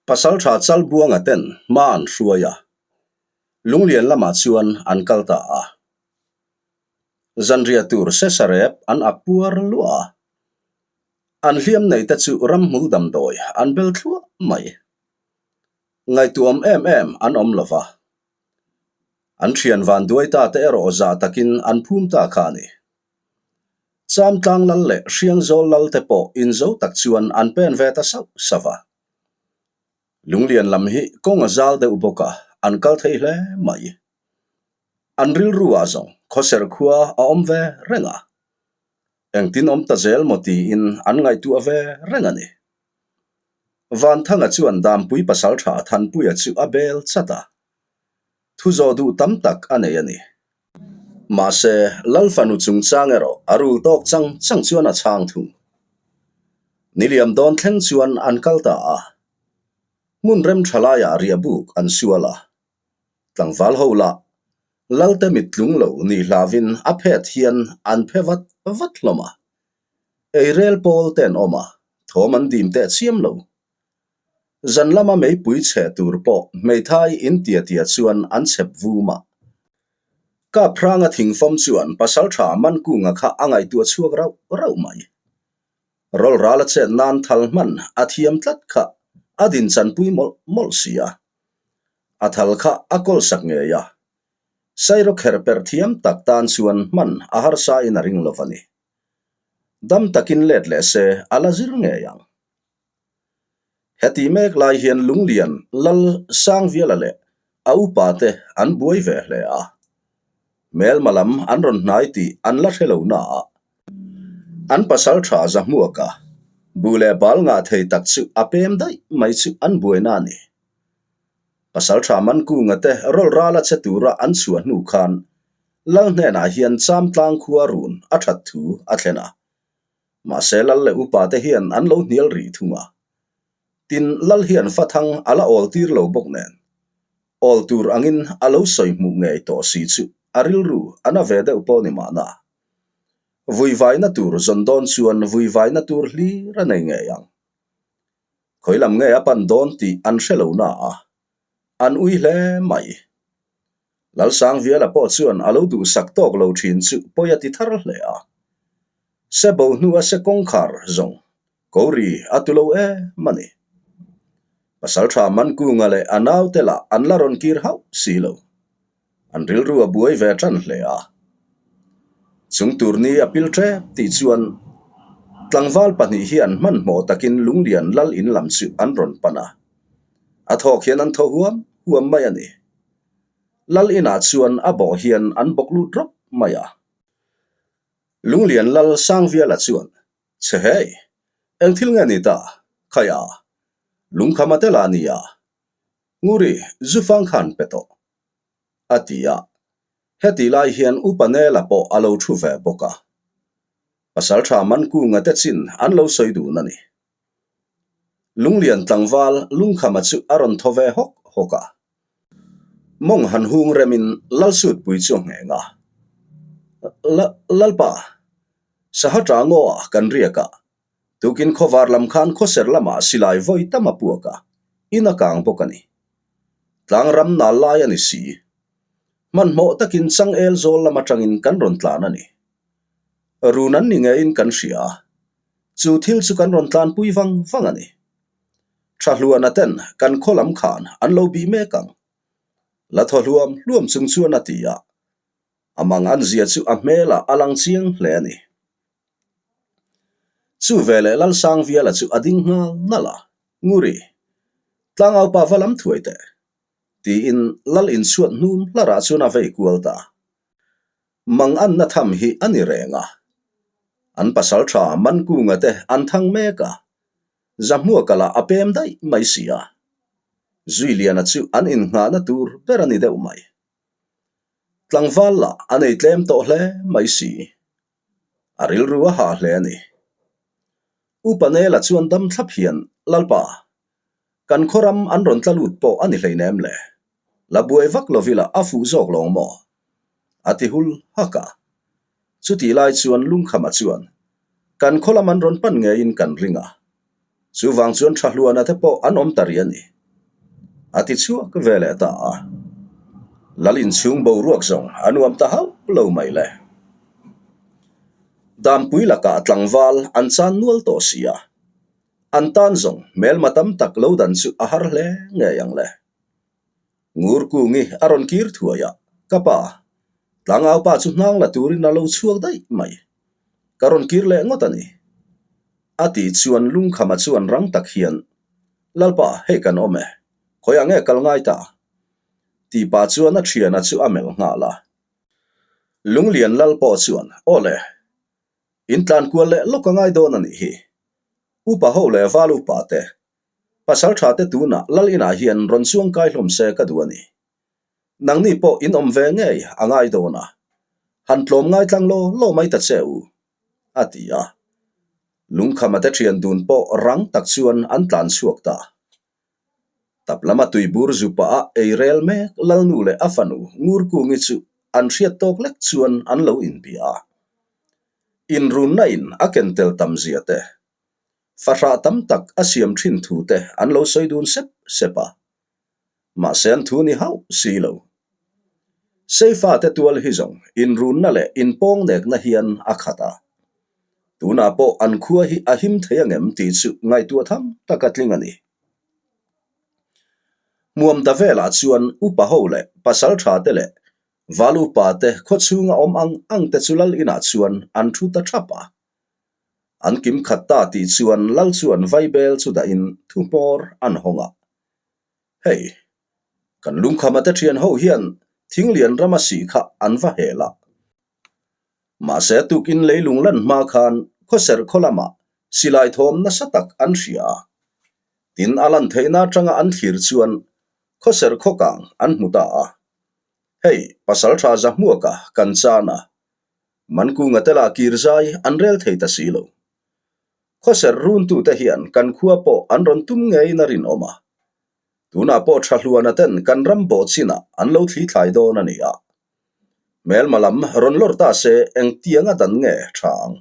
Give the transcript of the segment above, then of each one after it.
Pasalṭha Chalbuanga ten hma an hruai a, Lunglian lamah chuan an kal ta a. Zanriah tur sesarep an ak puar luah a, an hliam nei te chu ramhmul damdawi an bel thluah mai. Ngaihtuam em em an awm lo va. An thian vanduai ta te erawh zah takin an phum ta kha a ni. Chamtlang lal leh Hriangzawl lal te pawh inzo tak chuan an pen ve ta sauh sauh a. Lunglian lam hi kawng a zal deuh bawk a, an kal thei hle mai. An rilru ah zawng khawser khua a awm ve reng a. Engtin awm ta zel maw tiin an ngaihtuah ve reng a ni. Vanthanga chuan Dampui pasaltha Thanpuia chu a bel chat a. Thu zawh duh tam tak a nei a ni. Mahse, Lal fanu chungchang erawh a rul tawk chang chang chuan a chhang thung. Niliam dawn thleng chuan an kal ta a. Hmun rem tha laiah riahbuk an sual a. Tlangval ho lah Lalte mit tlung lo nih hlavin a phet hian an phe vat vat hlawm a. Eirel pawl te an awm a, thawm an dim teh chiam lo. Zan lama meipui chhe tur pawh hmeithai in tia tia chuan an chhep vum a. Kaphranga thingfawm chuan pasaltha Mankunga kha a ngaihtuah chhuak rauh rauh mai. Rawlral a chet nan thal hman a thiam tlat kha a din chanpui mawlh mawlh si a. A thal kha a kawl sak ngei a. Sairo kher perh thiam tak tan chuan hman a harsa in a ring lo a ni. Dam takin let leh se a la zir ngei ang. Heti mek lai hian Lunglian Lal Sangviala leh a upa te an buai ve hle a. Hmelma lam an rawn hnai tih an la hre lo na a. An pasal tha Zahmuaka bu leh bal ngah thei tak chu a pem daih mai chu an buaina a ni. Pasal tha Mankunga te rawlh rala che tura an chhuah hnu khan Lal hnenah hian Chamtlang khua run a that thu a thlen a. Mahse Lal leh upa te hian an lo hnial rih thung a. Tin, Lal hian Fathang a la awl tir lo bawk nen. Awl tur angin a lo sawi hmuh ngei tawh si chu a rilru a na ve deuh pawh ni mahna. Vuivaina tur zawn dawn chuan vuivaina tur hlir a nei ngei ang. Khawi lam nge a pan dawn tih an hre lo na a, an ui hle mai. Lalsangviala pawh chuan a lo duhsak tawk lo thin chu pawi a ti thar hle a. Se bo hnua se kawngkhar zawng ko ri a tu lo em a ni. Pasaltha Mankunga leh a naute lah an la rawn kir hauh si lo. An rilru a buai ve tan hle a. Chung tur ni a pil tep tih chuan tlangval pahnih hian hmanhmawh takin Lunglian lal in lam chu an rawn pan a. A thawk hian an thaw huam huam mai a ni. Lal inah chuan a bawh hian an bawk lut rawp mai a. Lunglian lal Sangviala chuan, Che hei, eng thil nge ni ta? Khaia, lungkham a tel a nia. Nguri, Zufang khan pe tawh. A ti a. Heti lai hian Upa Nela pawh a lo thu ve bawk a. Pasaltha Mankunga te chin an lo sawi dun a ni. Lunglian tlangval Lungkhama chu a rawn thaw ve hawk hawk a. Mawng han hung remin Lalsutpui chu a ngheng a. Lalpa, Sahatra ngaw ah kan riak a, tukin khawvar lam khan khawser lamah silai vawi tam a puak a, in a kang bawk a ni. Tlang ram nal lai a ni si. Hmanhmawh takin changel zawl lam atangin kan rawn tlan a ni. Run an ni ngeiin kan hria a, chu thil chu kan rawn tlanpui vang vang a ni. Thahluana ten kan khaw lam khan an lo bih mek ang. La thaw hluam hluam chung chuan a ti a, a mang an zia chu a hmelah a lang chiang hle a ni. Chu veleh Lalsangviala chu a ding nghal nalh a, Nguri, tlangaupa va lam thuai teh, tiin Lal inchhuat hnum hlarah chuan a vei kual ta. Mang anna tham hi a ni reng a. An pasal tha Mankunga te an thang mek a, Zahmuaka lah a pem daih mai si a. Zuiliana chu an innghahna tur ber a ni deuh mai. Tlangval lah a nei tlem tawh hle mai si. A rilru a hah hle a ni. Upa Nela chuan dam thlap hian, Lalpa, kan khaw ram an rawn tla lut pawh a ni hleinem le. La buai vak lovila a fuh zawk lawng maw? A ti hul hak a. Chutih lai chuan Lungkhama chuan, Kan khaw lam an rawn pan ngeiin kan ring a. Chuvang chuan Thahluana te pawh an awm ta rih a ni. A ti chhuak ve leh ta a. Lal inchhung boruak zawng a nuam ta hauh lo mai le. Dampui lakah tlangval an chan nual tawh si a, an tan zawng hmelma tam tak lo dan chu a har hle ngei ang le. Ngurkungi a rawn kir thuai a, Ka pa, tlangaupa chu hnang la turin a lo chhuak daih mai. Ka rawn kir leh ngawt a ni. A tih chuan lungkhama chuan rang tak hian, Lalpa, hei kan awm e, khawiah nge kal ngai ta? Tih pah chuan a thiana chu a melh nghal a. Lunglian lal pawh chuan, Aw le, in tlan kual leh lawk a ngai dawn a nih hi. Upa ho leh val upa te, pasal tha te tunah lal inah hian rawn chuang kai hlawm se ka duh a ni. Nangni pawh in awm ve ngei a ngai dawn a, han tlawm ngai tlang law law mai ta che u, a ti a. Lungkhama te thian dun pawh rang tak chuan an tlan chhuak ta. Tap lama tuibur zu pah a ei rel mek Lalnu leh a fanu Ngurkungi chu an hriat tawk lek chuan an lo inbia a. Inrunna in a ken tel tam zia te, fahrah tam tak a siam thin thu te an lo sawi dun sep sep a. Mahse an thu ni hauh si lo. Seifa te tual hi zawng inrunna leh inpawngnekna hian a khat a. Tunah pawh an khua hi a him thei angem tih chu ngaihtuah tham tak a tling a ni. Hmuam ta velah chuan upa ho leh pasal tha te leh val upa te khaw chhunga awm ang ang te chu lal inah chuan an thu ta thap a. An kim khat ta tih chuan lal chuan vaibel chu dahin thu hmawr an hawng a. Hei, kan lungkhama te thian ho hian thinglian rama sih kha an va hel a. Mahse tukin leilung lan hma khan khawserh khaw lamah silai thawm nasa tak an hria a. Tin a lan theihna atanga an thlir chuan khawserh khaw kang an hmu ta a. Hei, pasaltha Zahmuaka kan chan a, Mankunga te lah kir zai an rel thei ta si lo. Khawserh runtute hian kan khua pawh an rawn tum ngeiin a rinawm a. Tunah pawh tha hluana ten kan ram bawh chinah an lo thli thlai dawn a ni a. Hmelma lam rawn lawr ta se engtianga dan nge tha ang?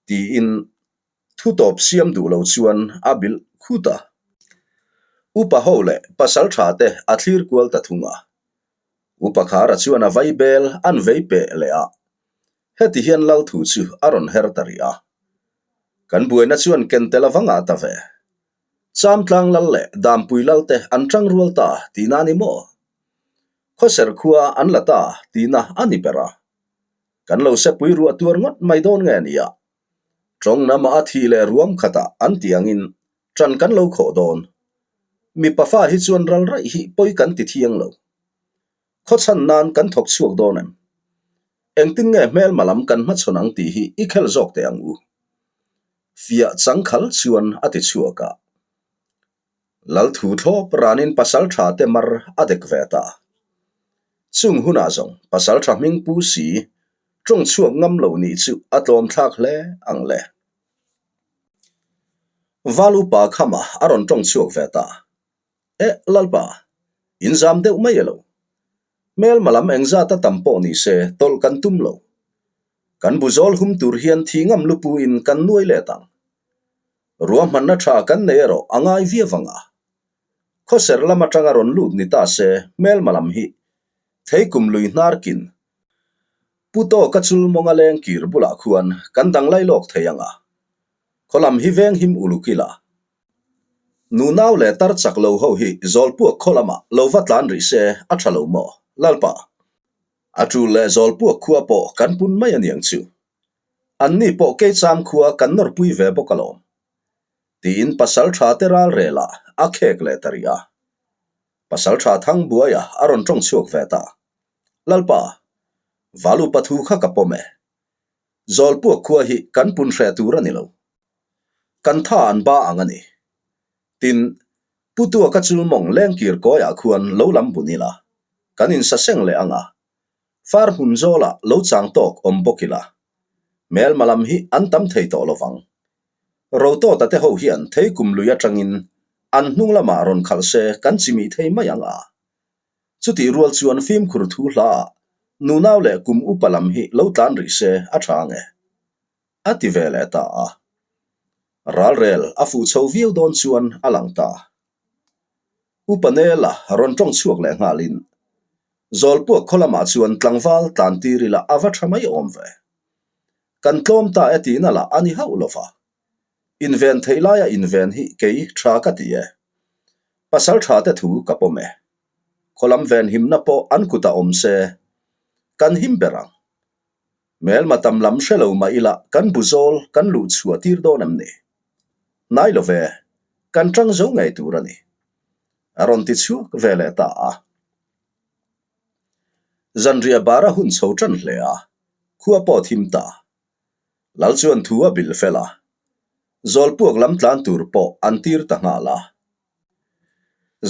Tiin thu tawp siam duh lo chuan a bilh khut a. Upa ho leh pasal tha te a thlir kual ta thung a. Upa Khara chuan a vai bel an vei peh leh a. Heti hian lal thu chu a rawn her ta rih a. Kan buaina chuan ken tel avang ah ta ve. Chamtlang lal leh Dampui lal te an tang rual ta tihna a ni maw? Khawser khua an la ta tihna a ni ber a. Kan lo sepui ruah tuar ngawt mai dawn nge nia. Tawng nama a thih leh ruam khatah an tih angin ṭan kan lo khawh dawn. Mipa fa hi chuan ral raih hi pawi kan ti thiang lo. Khawchhan nan kan thawk chhuak dawn em? Engtin nge hmelma lam kan hmachhawn ang tih hi i khel zawk teh ang u. Fiah changkhal chuan a ti chhuak a. Lal thu thlawp ranin pasal tha te mar a dek ve ta. Chung hunah zawng pasal tha hming pu si tawng chhuak ngam lo nih chu a tlawm thlak hle ang le. Val upa khama a rawn tawng chhuak ve ta. Eh, Lalpa, in zam deuh mai elo. Hmelma lam engzat a tam pawh ni se tawlh kan tum lo. Kan bu zawl hum tur hian thi ngam lupu in kan nuai let ang. Ruahmanna tha kan nei erawh a ngai viau ang a. Khawser lam atanga rawn lut ni ta se hmelma lam hi theikum lui hnar kin Pu Tawka chul mawnga leng kir bulah khuan kan dang lai lawk thei ang a. Khaw lam hi veng him uluk ila. Nunau leh tar chak lo ho hi Zawlpuak khaw lamah lo va tlan rih se a tha lo maw? Lalpa. A tul leh Zawlpuak khua pawh kan pun mai a niang chu. Anni pawh Keicham khua kan nawrpui ve bawk alawm. Tiin pasal tha te ral relah a khek leh ta rih a. Pasal tha Thangbuaia a rawn tawng chhuak ve ta. Lalpa, Valu pathu kha ka pawm e. Zawlpuak khua hi kan pun hreh tur a ni lo. Kan tha an ba ang a ni. Tin, Pu Tuaka chulmawng lengkir kawiah khuan lo lam bun ila, kan insaseng leh ang a. Far hmun zawlah lo chang tawk awm bawk ila. Hmelma lam hi an tam thei tawh lo vang. Rotawta te ho hian theikum lui atangin an hnung lamah rawn khalh se kan chimih thei mai ang a. Chutih rual chuan fimkhur thu hlaah nunau leh kum upa lam hi lo tlan rih se a tha ang e. A ti ve leh ta a. Ralrel a fuh chho viau dawn chuan a lang ta. Upa Nela rawn tawng chhuak leh nghalin, Zawlpuak khaw lamah chuan tlangval tlan tir ila a va tha mai awm ve. Kan tlawm ta e tihna lah a ni hauh lo va. Inven theih laia inven hi kei tha ka ti e. Pasal tha te thu ka pawm e. Khaw lam venhimna pawh an kutah awm se, kan him ber ang. Hmelma tam lam hre lo mah ila kan bu zawl kan luh chhuah tir dawn em ni? Hnai lo ve, kan tang zo ngei tur a ni. A rawn ti chhuak ve leh ta a. Zanriah bar a hun chho tan hle a, khua pawh thim ta. Lal chuan thu a bilh fel a, Zawlpuak lam tlan tur pawh an tir ta nghal a.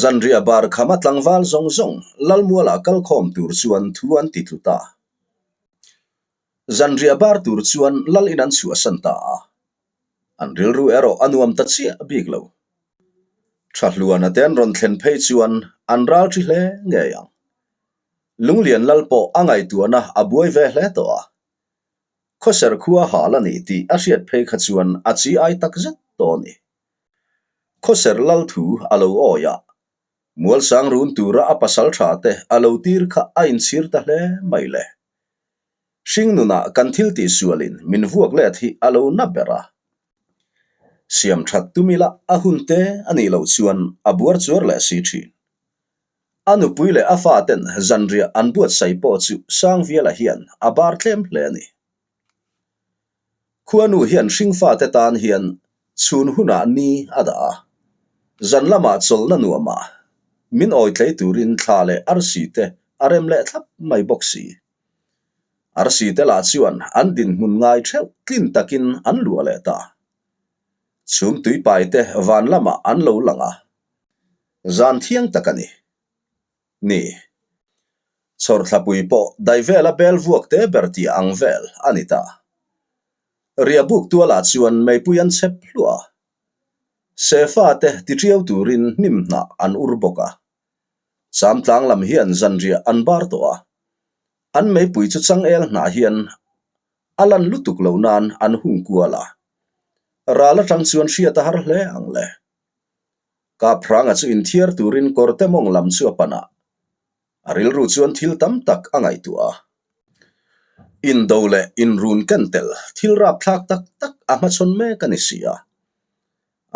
Zanriah bar khama tlangval zawng zawng Lalmualah kalkhawm tur chuan thu an ti tlu ta. Zanriah bar tur chuan Lal in an chhuahsan ta a. An rilru erawh a nuam ta chiah bik lo. Thahluana te an rawn thlen phei chuan an ral thi hle ngei ang. Lunglian Lal pawh a ngaihtuahna a buai ve hle tawh a. Khawser khua hal a ni tih a hriat phei kha chuan a chi ai tak zet tawh a ni. Khawser lal thu a lo awi a, Mualsang run tura a pasal tha te a lo tir kha a inchhir ta hle mai le. Hring nunah kan thil tihsualin min vuak let hi a lo na ber a. Siam that tum ila a hun te a nih loh chuan a buar chuar leh si thin. A nupui leh a faten zanriah an buatsaih pawh chu Sangviala hian a bar tlem hle a ni. Khuanu hian hringfate tan hian chhun hunah ni a dah a, zan lamah chawlhna nuamah min awitlei turin thla leh arsi te a rem leh thlap mai bawk si. Arsi te lah chuan an dinhmun ngai theuh tlin takin an luah leh ta. Chhum tuipai te van lamah an lo lang a, zan thiang tak a ni. Ni. Chhawrthlapui pawh dai vela bel vuak te ber tih ang vel a ni ta. Riahbuk tualah chuan meipui an chep hluah a. Sefa te tiṭiau turin hnim hnah an ur bawk a. Chamtlang lam hian zanriah an bar tawh a. An meipui chu changel hnah hian a lan lutuk lo nan an hung kual a. Ral atang chuan hriat a har hle ang le. Kaphranga chu inthiar turin kawrte mawng lam chu a pan a, a rilru chuan thil tam tak a ngaihtuah a. Indo leh inrun ken tel thil rapthlak tak tak a hmachhawn mek a ni si a,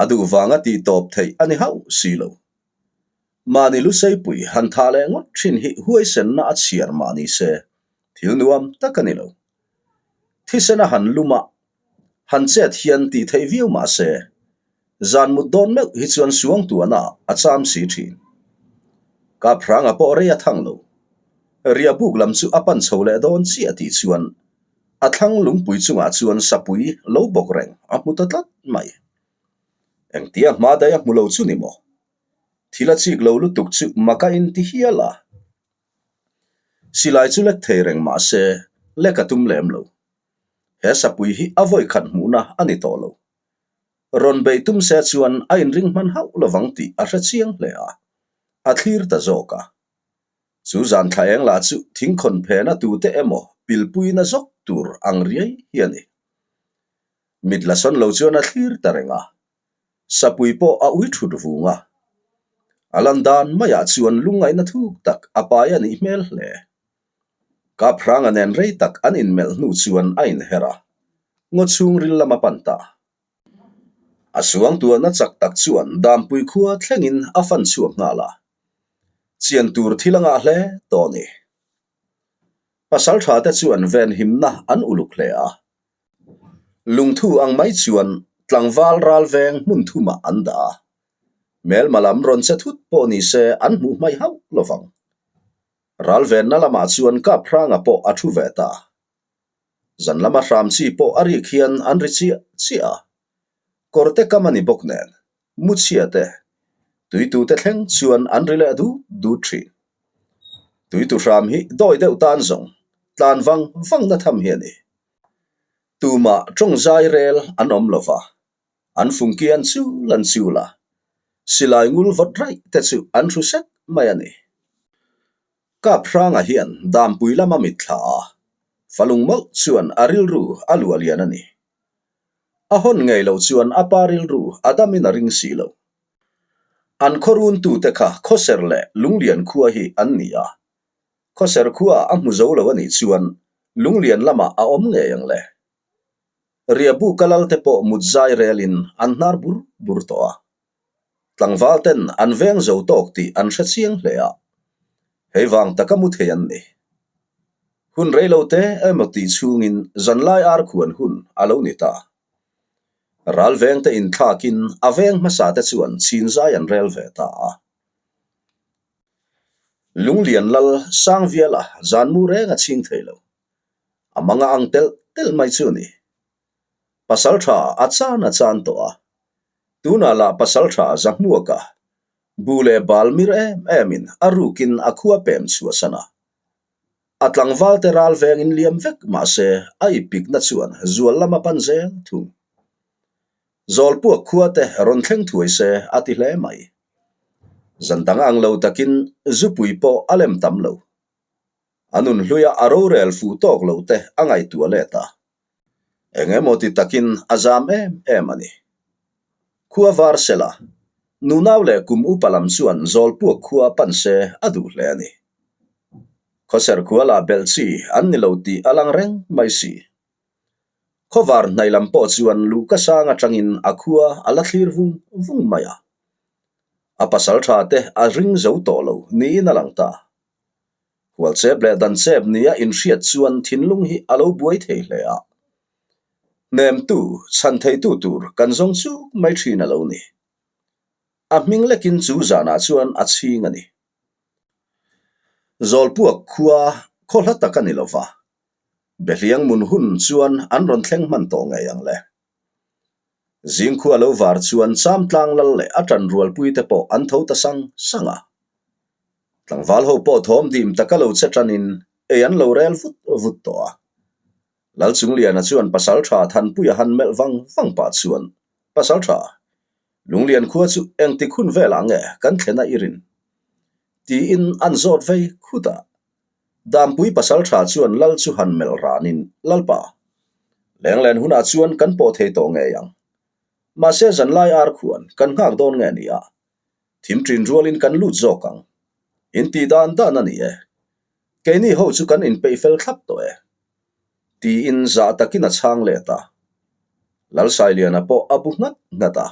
a duh vanga tih tawp theih a ni hauh si lo. Mahni Luseipui han thah leh ngawt thin hi huaisenna a chhiar mah ni se, thil nuam tak a ni lo. Thisen a han lum a, han chet hian tih theih viau mah se, zan mut dawn meuh hi chuan suangtuahna a cham si thin. Kaphranga pawh rei a thang lo. Riahbuk lam chu a pan chho leh dawn chiah tih chuan a thlang lungpui chungah chuan sapui lo bawk reng a hmu ta tlat mai. Engtia hma daih a hmu lo chu ni maw? Thil a chik lo lutuk chu maka in ti hial a. Silai chu lek thei reng mah se lek a tum lem lo. He sapui hi a vawi khat hmuhna a ni tawh lo. Rawn beih tum se chuan a inring hman hauh lovang tih a hre chiang hle a, a thlir ta zawk a. Chu zan thla eng lah chu thingkhawn phena tute emaw pilpuina zawk tur ang riai hi a ni. Mit la sawn lo chuan a thlir ta reng a, Sapui pawh a ui thut vung a. A lan dan maiah chuan lungngaihna thuk tak a pai a nih hmel hle. Kaphranga nen rei tak an inmelh hnu chuan a inher a, ngaw chhungril lam a pan ta. A suangtuahna chak tak chuan Dampui khua thlengin a fan chhuak nghal a, chian tur thil a ngah hle tawh a ni. Pasalṭha te chuan venhimna an uluk hle a, Lungthu ang mai chuan tlangval ral veng hmun thumah an dah a, hmelma lam rawn che thut pawh ni se an hmuh hmaih hauh lo vang. Ral venna lamah chuan Kaphranga pawh a thu ve ta. Zan lama hram chi pawh a rik hian an ri chiah chiah a, kawrte kam a ni bawk nen, muchhia te, tuitute thleng chuan an ri leh dut dut thin. Tuitu hram hi dawi deuh tan zawng tlan vang vangna tham hi a ni. Tumah tawngzai rel an awm lo va, an fungki an chul an chul a, silai ngul vawt raih te chu an hru sek mai a ni. Kaphranga hian Dampui lama mitthla a, Falung mawlh chuan a rilru a luah lian a ni. A hawn ngei loh chuan a pa rilru a damin a ring si lo. An khaw runtute kha Khawser leh Lunglian khua hi an ni a. Khawser khua a hmu zo lo a nih chuan Lunglian lamah a awm ngei ang le. Riahbuka lalte pawh mut zai relin an hnar bur bur tawh a. Tlangval ten an veng zo tawk tih an hre chiang hle a, hei vang taka mu thei an ni. Hun rei lo te emaw tih chhungin zanlai ar khuan hun a lo ni ta. Ral veng te inthlakin a veng hmasa te chuan chhin zai an rel ve ta a. Lunglian lal Sangviala zan mu reng a chhing thei lo. A manga ang telh telh mai chu a ni. Pasal tha a chan a chan tawh a. Tunah lah pasal tha Zahmuak a bu leh bal mir em emin a rukin a khua pem chhuahsan a. A tlangval te ral vengin liam vek mahse a ipikna chuan zual lam a pan zel thung. Zawlpuak khua te rawn thleng thuai se a ti hle mai. Zan dang ang lo takin zupui pawh a lem tam lo. A nun hluia a rorel fuh tawk loh te a ngaihtuah let a. Eng emaw ti takin a zam em em a ni. Khua var sela, nunau leh kum upa lam chuan Zawlpuak khua pan se a duh hle a ni. Khawser khua lah belh chi an ni lo tih a lang reng mai si. Khawvar hnaih lam pawh chuan luhka sang atangin a khua a la thlir vung vung mai a. A pasal tha te a ring zo tawh lo niin a lang ta. Hual chep leh dan chep nia inhriat chuan thinlung hi a lo buai thei hle a. Hnemtu, chhan theitu tur kan zawng chuk mai thin a lo ni. A hming lekin chu zanah chuan a chhing a ni. Zawlpuak khua khaw hla tak a ni lo va, Behliang mun hun chuan an rawn thleng hman tawh ngei ang le. Zingkhua lo var chuan Chamtlang lal leh a ṭanrualpui te pawh an tho ta sang sang a. Tlangval ho pawh thawm dim taka lo che ṭanin ei an lo rel vut vut tawh a. Lalchungliana chuan Pasalṭha Thanpuia han melh vang vang pah chuan, Pasalṭha, Lunglian khua chu engtik hun velah nge kan thlen a i rin? Tiin an zawt vei khut a. Dampui Pasalṭha chuan Lal chu han melh ranin, Lalpa, lenglen hunah chuan kan pawh thei tawh ngei ang. Mahse zanlai ar khuan kan nghak dawn nge ni a? Thim ṭin rualin kan lut zawk ang. In tih dan dan a ni e. Keini ho chu kan inpeih fel thlap tawh e. Tiin zah takin a chhang let a. Lalsailiana pawh a bu nghat nghat a.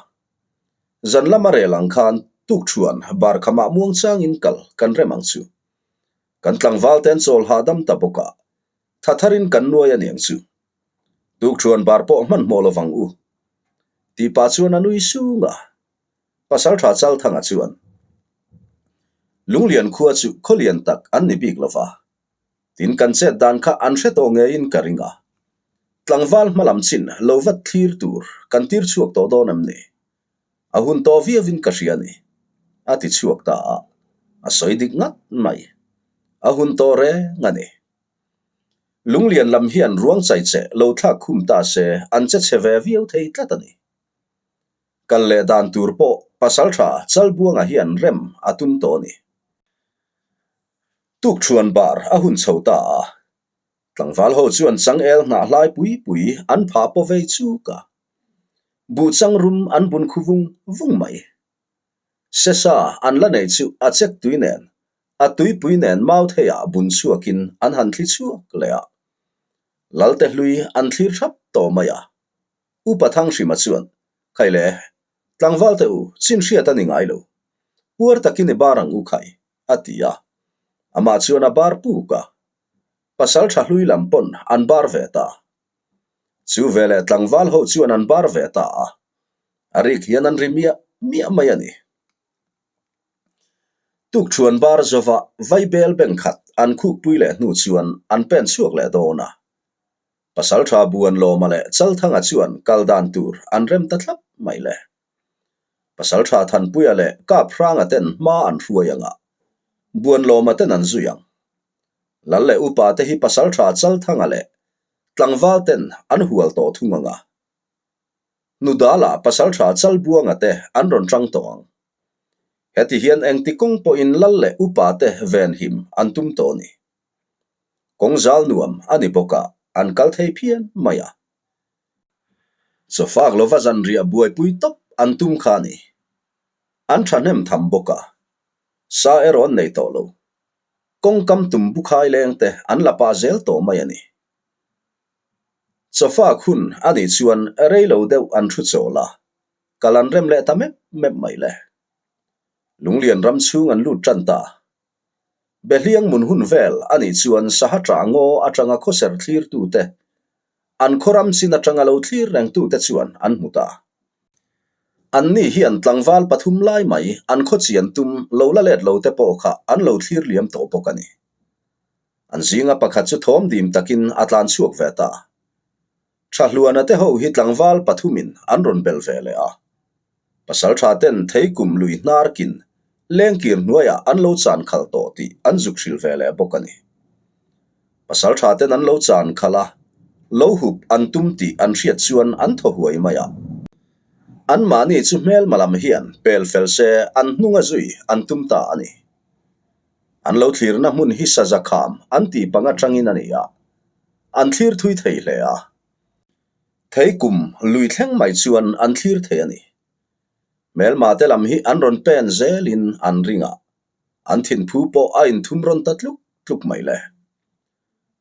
Zan lama rel ang khan tukṭhuan barkhamah muangchangin kal kan rem ang chu. Kan tlangval te an chawl hahdam ta bawk a, tha tharin kan nuai a niang chu. Tukṭhuan bar pawh hmanhmawh lovang u. Tih pah chuan a nui sung a. Pasalṭha Chalthanga chuan, Lunglian khua chu khawlian tak an ni bik lova, tin kan chet dan kha an hre tawh ngeiin ka ring a. Tlangval hmalam chin lo vat thlir tur kan tir chhuak tawh dawn em ni? A hun tawh viauin ka hria a ni, a ti chhuak ta a, a sawi dik ngat mai. A hun tawh reng a ni. Lunglian lam hian ruang chaicheh lo thlak khum ta se an che chhe ve viau thei tlat a ni. Kal leh dan tur pawh Pasalṭha Chalbuanga hian rem a tum tawh a ni. Tukṭhuan bar a hun chho ta a, tlangval ho chuan changel hnah hlai pui pui an phah paw vei chuk a, buhchang rum an bun khu vung vung mai. Sesa an la nei chu a chek tui nen, a tuipui nen mau theiah bun chhuakin an han thli chhuak leh a, Lalte hlui an thlir thap tawh mai a. Upa Thanghrima chuan, Khai le, tlangval teh u, chin hriat a ni ngai lo. Puar takin i bar ang u khai, a ti a. Amah chuan a bar puk a. Pasal tha hlui lam pawn an bar ve ta. Chu veleh tlangval ho chuan an bar ve ta a. A rik hian an ri miah miah mai a ni. Tukṭhuan bar zova vaibel beng khat an khukpui leh hnu chuan an pen chhuak leh dawn a. Pasalṭha Buanlawma leh Chalthanga chuan kal dan tur an rem ta thlap mai le. Pasalṭha Thanpuia leh Kaphranga ten hma an hruai ang a, Buanlawma ten an zui ang. Lal leh upa te hi Pasalṭha Chalthanga leh tlangval ten an hual tawh thung ang a. Hnudala Pasalṭha Chalbuanga te an rawn ṭang tawh ang. Heti hian engti kawng pawhin lal leh upa te venhim an tum tawh a ni. Kawng zal nuam a ni bawk a, an kal thei phian mai a. Chawfak lova zanriah buaipui tawp an tum kha a ni. An thahnem tham bawk a, sa erawh an nei tawh lo. Kawngkam tum bukhai leng te an la pah zel tawh mai a ni. Chawfak hun a nih chuan rei lo deuh an thu chawl a, kal an rem leh ta mep mep mai le. Lunglian ram chhung an lut tan ta. Behliang mun hun vel a nih chuan Saha ṭah ngaw aṭanga khawser thlirtute, an khaw ram chin aṭanga lo thlir rengtute chuan an hmu ta. Anni hian tlangval pathum lai mai an khaw chian tum lo la let lo te pawh kha an lo thlir liam tawh bawk a ni. An zinga pakhat chu thawm dim takin a tlan chhuak ve ta. Thahluana te ho hi tlangval pathumin an rawn belh ve leh a. Pasaltha ten theikum lui hnar kin lengkir hnuaiah an lo chan khalh tawh tih an zuk hrilh ve leh bawk a ni. Pasaltha ten an lo chan khalh a, lo hup an tum tih an hriat chuan an thaw huai mai a. Anmahni chu hmelma lam hian pel fel se an hnunga zui an tum ta a ni. An lo thlirna hmun hi saza kham an tih pang atangin a ni a, an thlir thui thei hle a. Thei kum lui thleng mai chuan an thlir thei a ni. Hmelma te lam hi an rawn pen zelin an ring a, an thinphu pawh a inthum rawn ta tluk tluk mai le.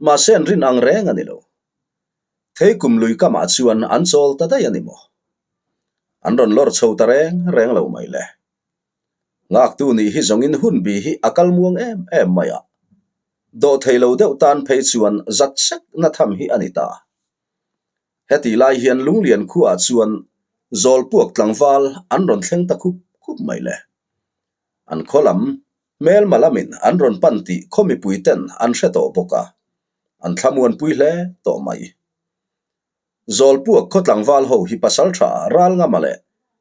Mahse an rin ang reng a ni lo. Thei kum lui kamah chuan an chawl ta daih a ni maw? An rawn lawr chho ta reng reng lo mai le. Ngaktu nih hi zawngin hun bi hi a kal muang em em mai a. Dawh thei lo deuh tan phei chuan zat sek na tham hi a ni ta. Heti lai hian Lunglian khuaah chuan Zawlpuak tlangval an rawn thleng ta khup khup mai le. An khaw lam, hmelma lamin an rawn pan tih khaw mipui ten an hre tawh bawk a, an thlamuanpui hle tawh mai. Zawlpuak khaw tlangval ho hi Pasaltha Ralngama leh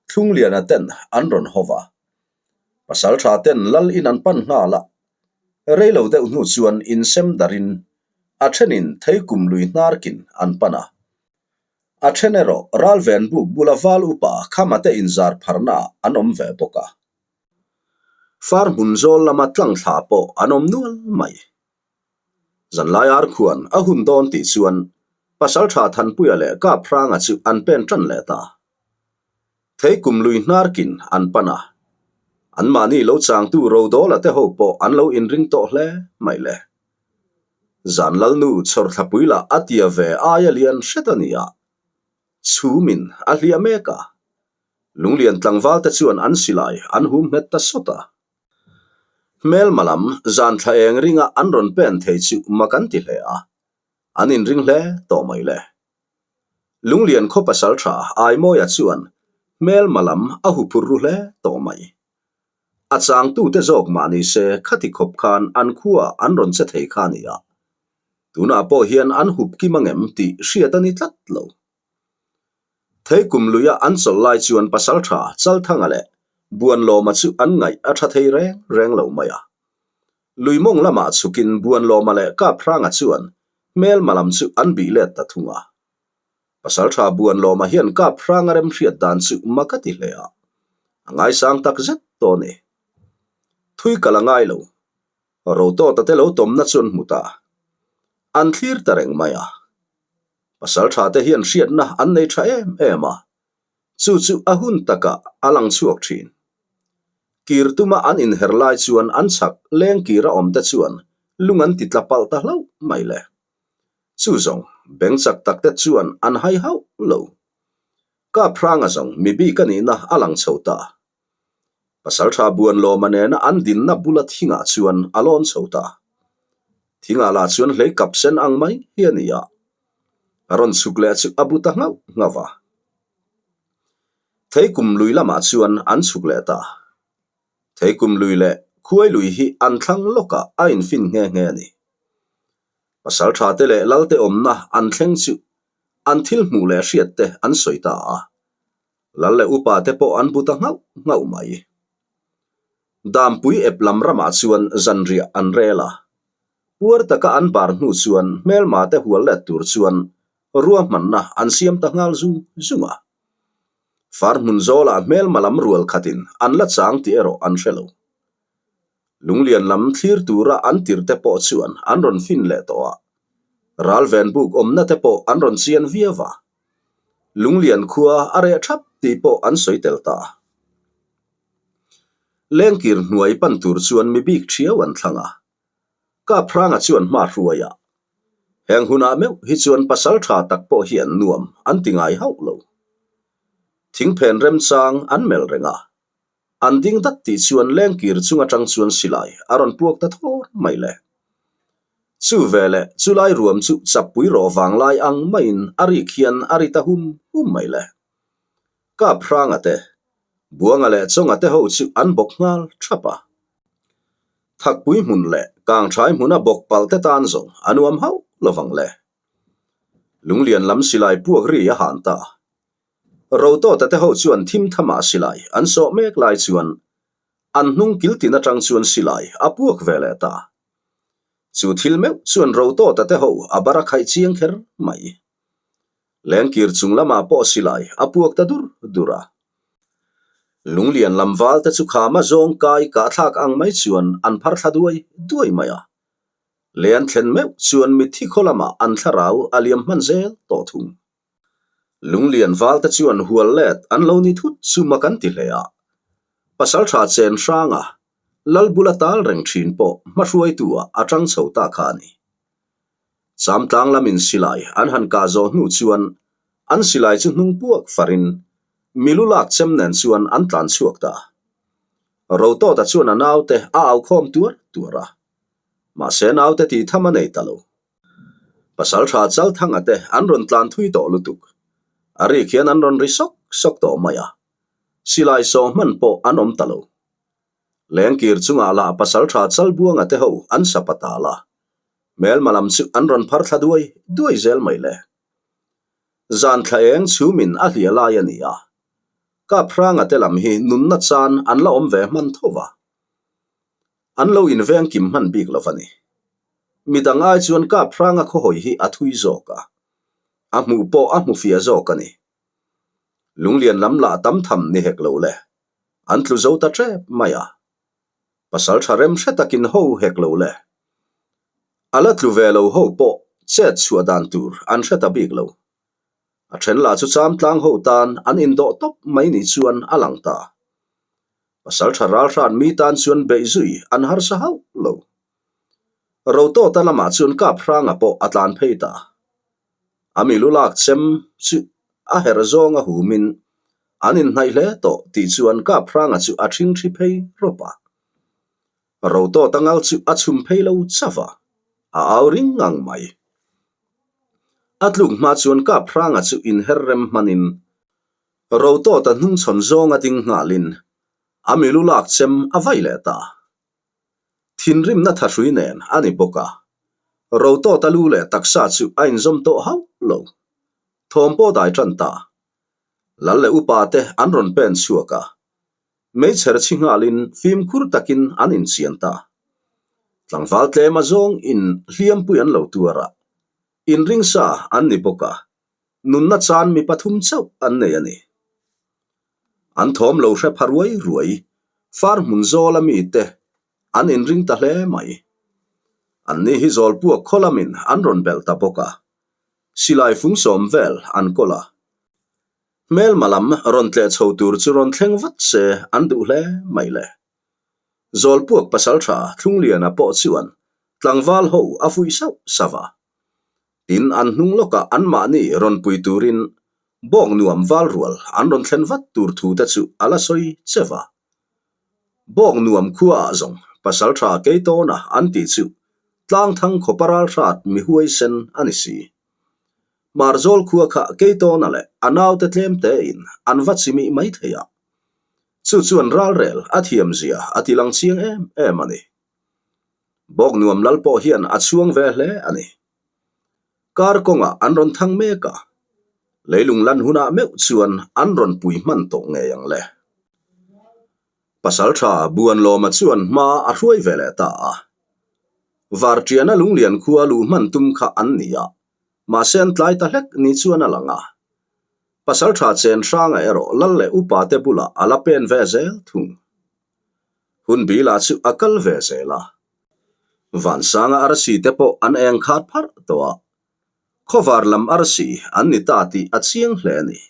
Thlungliana ten an rawn haw va. Pasaltha ten lal in an pan nghal a, rei lo deuh hnu chuan insem darin a thenin theikum lui hnarkin an pan a. A then erawh Ralven buk bula val upa Khama te inzar pharna ah an awm ve bawk a. Far hmun zawl lama tlangthla pawh an awm nual mai. Zanlai ar khuan a hun dawn tih chuan Pasaltha Thanpuia leh Kaphranga chu an pen tan leh ta. Theikum lui hnarkin an pan a, anmahni lo changtu Rodawla te ho pawh an lo inring tawh hle mai le. Zan Lalnu chhawrthlapui lah a tia ve aia lian hret a ni a, chhumin a hliah mek a. Lunglian tlangval te chuan an silai an hum nghet ta sawt a. Hmelma lam zan thla eng ringa an rawn pen thei chu mak an ti hle a, an inring hle tawh mai le. Lunglian khaw pasal tha Aimawia chuan hmelma lam a hu phur ru hle tawh mai. A changtute zawk mah ni se khati khawp khan an khua an rawn che thei kha a ni a, tunah pawh hian an hup kim angem tih hriat a ni tlat lo. Theikum luia an chawlh lai chuan Pasaltha Chalthanga leh Buanlawma chu an ngaih a tha thei reng reng lo mai a. Lui mawng lamah chhukin Buanlawma leh Kaphranga chuan hmelma lam chu an bih let ta thung a. Pasaltha Buanlawma hian Kaphranga remhriat dan chu mak a ti hle a, a ngaisang tak zet tawh a ni. Thui kal a ngai lo. Rotawta te lo tawmna chu an hmu ta. An thlir ta reng mai a. Pasaltha te hian hriatna an nei tha em em a, chu chu a hun takah a lang chhuak thin. Kir tuma an inher lai chuan an chhak leng kir a awm te chuan lung an ti tla palh ta hlauh mai le. Chu zawng beng chak tak te chuan an hai hauh lo. Kaphranga zawng mi bik a nihna a lang chho ta. Pasaltha Buanlawma nena an dinna bula thingah chuan a lawn chho ta. Thingah lah chuan hlei kap sen ang mai hi a ni a. A rawn chhuk leh chu a bu ta nghauh nghauh va. Theikum lui lamah chuan an chhuk leh ta. Theikum lui leh khuai lui hi an thlang lawkah a infin nghe nghe a ni. Pasaltha te leh Lalte awmna an thleng chu an thil hmuh leh hriat te an sawi ta a. Lal leh upa te pawh an bu ta nghauh nghauh mai. Dampui ep lam ramah chuan zanriah an rel a. Puar taka an bar hnu chuan hmelma te hual let tur chuan ruahmanna an siam ta nghal zung zung a. Far hmun zawlah hmelma lam rual khatin an la chang tih erawh an hre lo. Lunglian lam thlir tura an tirte pawh chuan an rawn fin leh tawh a. Ralven buk awmna te pawh an rawn chian viau a. Lunglian khua a reh thap tih pawh an sawi tel ta. Lengkir hnuai pan tur chuan mi bik thiau an thlang a. Kaphranga chuan hma hruai a. Heng hunah meuh hi chuan pasal tha tak pawh hi an nuam an ti ngai hauh lo. Thingphen remchang an melh reng a. An ding dat tih chuan lengkir chung atang chuan silai a rawn puak ta thawr mai le. Chu veleh chulai ruam chu chappui rawh vanglai ang maiin a rik hian a ri ta hum hum mai le. Kaphranga te, Buanga leh Chawnga te ho chu an bawk nghal thap a. Thakpui hmun leh Kangthai hmuna bawk palh te tan zawng a nuam hauh lovang le. Lunglian lam silai puak ri a han ta. Rotawta te ho chuan thim thamah silai an sawh mek lai chuan an hnung kil tin atang chuan silai a puak ve leh ta. Chu thil meuh chuan Rotawta te ho a bar a khaih chiang kher mai. Lengkir chung lamah pawh silai a puak ta dur dur a. Lunglian lam val te chu khama zawng kai kahthlak ang mai chuan an phar thla duai duai mai a. Len thlen meuh chuan mitthi khaw lamah an thlarau a liam hman zel tawh thung. Lunglian val te chuan hual let an lo ni thut chu mak an ti hle a. Pasaltha chen hranga Lal bula tal reng thin pawh hmahruaitu ah a tang chho ta kha a ni. Chamtlang lamin silai an han kah zawh hnu chuan an silai chu hnung puak farin milu lak chem nen chuan an tlan chhuak ta. Rotawta chuan a naute a au khawm tuar tuar a, mahse naute tih tham a nei ta lo. Pasaltha Chalthanga te an rawn tlan thui tawh lutuk. A rik hian an rawn ri sawk sawk tawh mai a, silai sawh hman pawh an awm ta lo. Lengkir chungah lah Pasaltha Chalbuanga te ho an sapa tal a, hmelma lam chu an rawn phar thla duai duai zel mai le. Zan thla eng chhumin a hliah lai a ni a, Kaphranga te lam hi nunna chan an la awm ve hman tho va, an lo inveng kim hman bik lo va ni. Midang ai chuan Kaphranga khawhawi hi a thui zawk a, a hmuh pawh a hmu fiah zawk a ni. Lunglian lam lah tam tham ni hek lo le. An tlu zo ta tep mai a. Pasal tha rem hre takin ho hek lo le. A la tlu ve lo ho pawh chet chhuah dan tur an hre ta bik lo. A then lah chu cham tlang ho tan an indawh tawp mai ni chuan a lang ta. Pasal tha ral hran mi tan chuan beih zui an harsa hauh lo. Rotawta lamah chuan kap hranga pawh a tlan phei ta. A milu lak chem chu a herh zawng a humin an inhnaih hle tawh tih chuan Kaphranga chu a ṭhingṭhi phei rawp a. Rotawta ngal chu a chhum phei lo chauh a, a au ring ngang mai. A tluk hma chuan Kaphranga chu inher rem hmanin Rotawta hnungchhawn zawnga ding nghalin a milu lak chem a vai leh ta. Thinrimna thahrui nen a ni bawk a, Rotawta lu leh taksa chu a inzawm tawh hauh lo. Thawm pawh dai tan ta. Lal leh upa te an rawn pen chhuak a, meichher chhi nghalin fimkhur takin an inchian ta. Tlangval tlem a zawng in hliampui an lo tuar a, inringsa an ni bawk a, nunna chan mi pathum chauh an nei a ni. An thawm lo hre pha ruai ruai, far hmun zawl a mite an inring ta hle mai. Anni hi zawl puak khaw lamin an rawn belh ta bawk a, silai fung sawm vel an kawl a. Hmelma lam rawn tleh chho tur chu rawn thleng vat se an duh hle mai le. Zawl puak pasaltha Thlungliana pawh chuan tlangval ho a fuih sauh sauh a. Tin, an hnung lawkah anmahni rawn pui turin bawk nuam val rual an rawn thlen vat tur thu te chu a la sawi che va. Bawk nuam khuaah zawng pasaltha Keitawna an tih chu tlangthang khawpa ralhrat mi huaisen a ni si. Hmarzawl khua kha Keitawna leh a naute tlem tein an va chimih mai thei a. Chu chuan ralrel a thiamzia a ti lang chiang em em a ni. Bawk nuam lal pawh hian a chhuang ve hle a ni. Kar kawngah an rawn thang mek a, leilung lan hunah meuh chuan an rawn pui hman tawh ngei ang le. Pasaltha Buanlawma chuan hma a hruai ve leh ta a. Varṭiana lunglian khua luh hman tum kha an ni a, mahse an tlai ta hlek ni chuan a lang a. Pasaltha Chenhranga erawh lal leh upate bulah a la pen ve zel thung. Hun bilah chu a kal ve zel a. Vansanga arsi te pawh an eng khat pharh tawh a, khawvar lam arsi an ni ta tih a chiang hle a ni.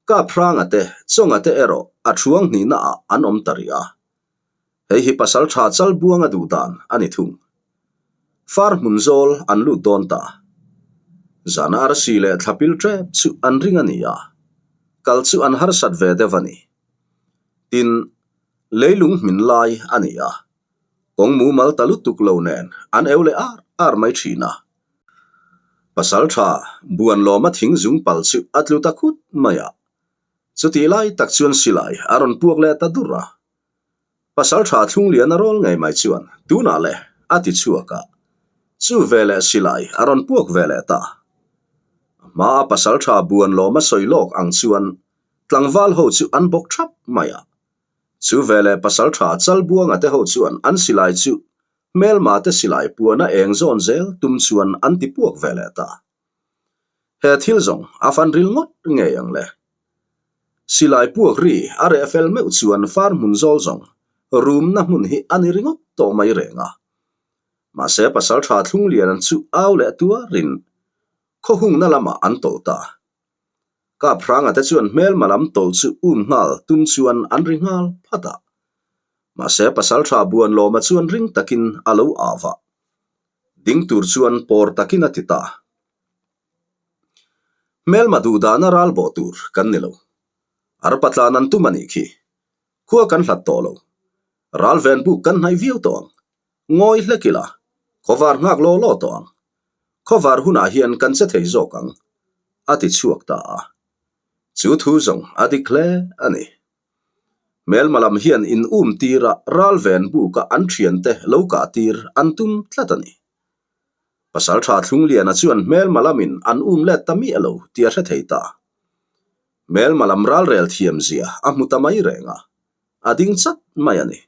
Kaphranga te, Chawnga te erawh a thuang hnihna ah an awm ta rih a. Hei hi Pasaltha Chalbuanga duh dan a ni thung. Far hmun zawl an lut dawn ta. Zana arsi leh thlapil tep chu an ring a ni a, kal chu an harsat ve deuh a ni. Tin, leilung hmin lai a ni a, kawng mumal ta lutuk lo nen an eu leh ar ar mai thin a. Pasaltha Buanlawma thing zung pal chu a tlu ta khut mai a, chutih lai tak chuan silai a rawn puak leh ta dur a. Pasaltha Thlungliana rawl ngei mai chuan tunah le a ti chhuak a, chu veleh silai a rawn puak ve leh ta. A hmaa Pasaltha Buanlawma sawi lawk ang chuan tlangval ho chu an bawk thap mai a, chu veleh Pasaltha Chalbuanga te ho chuan an silai chu hmelma te silai puana eng zawn zel tum chuan an ti puak ve leh ta. He thil zawng a fan ril ngawt ngei ang le. Silai puak ri a reh fel meuh chuan far hmun zawl zawng rumna hmun hi a ni ringawt tawh mai reng a. Mahse Pasaltha Thlunglian chu au leh tuarin khaw hungna lamah an tawlh ta. Kaphranga te chuan hmelma lam tawlh chu um nghal tum chuan an ri nghal phat a. Mahse Pasaltha Buanlawma chuan ring takin a lo au a. Ding tur chuan pawr takin a ti ta. Hmelma duh dana ral bawh tur kan ni lo. Arpa tlan an tum a nih khi. Khua kan hlat tawh lo. Ral ven buk kan hnaih viau tawh ang. Ngawi hlek ila, khawvar nghak law law tawh ang. Khawvar hunah hian kan che thei zawk ang, a ti chhuak ta a. Chu thu zawng a dik hle a ni. Hmelma lam hian in um tira ral ven buka an thiante lo kah tir an tum tlat a ni. Pasaltha Thlungliana chuan hmelma lamin an um let ta miah lo tih a hre thei ta. Hmelma lam ralrel thiam zia a hmu ta mai reng a, a ding chat mai a ni.